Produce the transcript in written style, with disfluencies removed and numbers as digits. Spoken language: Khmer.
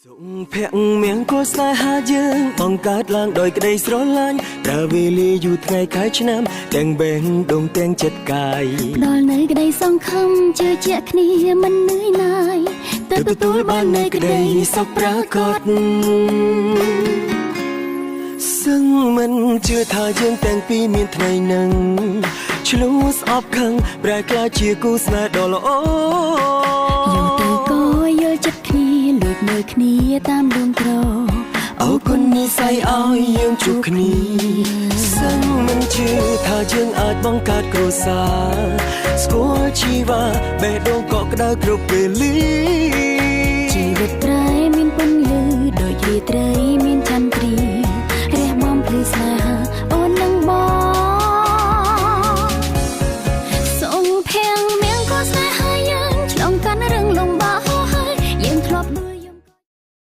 សុភមង្គលស្នេហាយើងបង្កើតឡើងដោយក្តីស្រឡាញ់ប្រើវេលាយូរថ្ងៃខែឆ្នាំទាំងបេះដូងទាំងចិត្តកាយ ផ្ដល់នៅក្តីសង្ឃឹមជឿជាក់គ្នាមិននឿយណាយទើបទទួលបាននៅក្តី សុខប្រាកដសឹងមិនជឿថាយើងទាំងពីរមានថ្ងៃនឹងឆ្លួស្អប់ខឹងប្រែក្លាយជាគូស្នេហ៍ដ៏ល្អ យូរទៅក៏យល់ចិត្តគ្នាលួចមើលគ្នាតាមដួងក្រ អរគុណនិស័យឲ្យយើងជួបគ្នាសឹងមិនជឿថាយើងអាចបង្កើតគ្រួសារស្គាល់ជីវ៉ាបេះដូងកក់ក្ដៅគ្រប់ពេលលា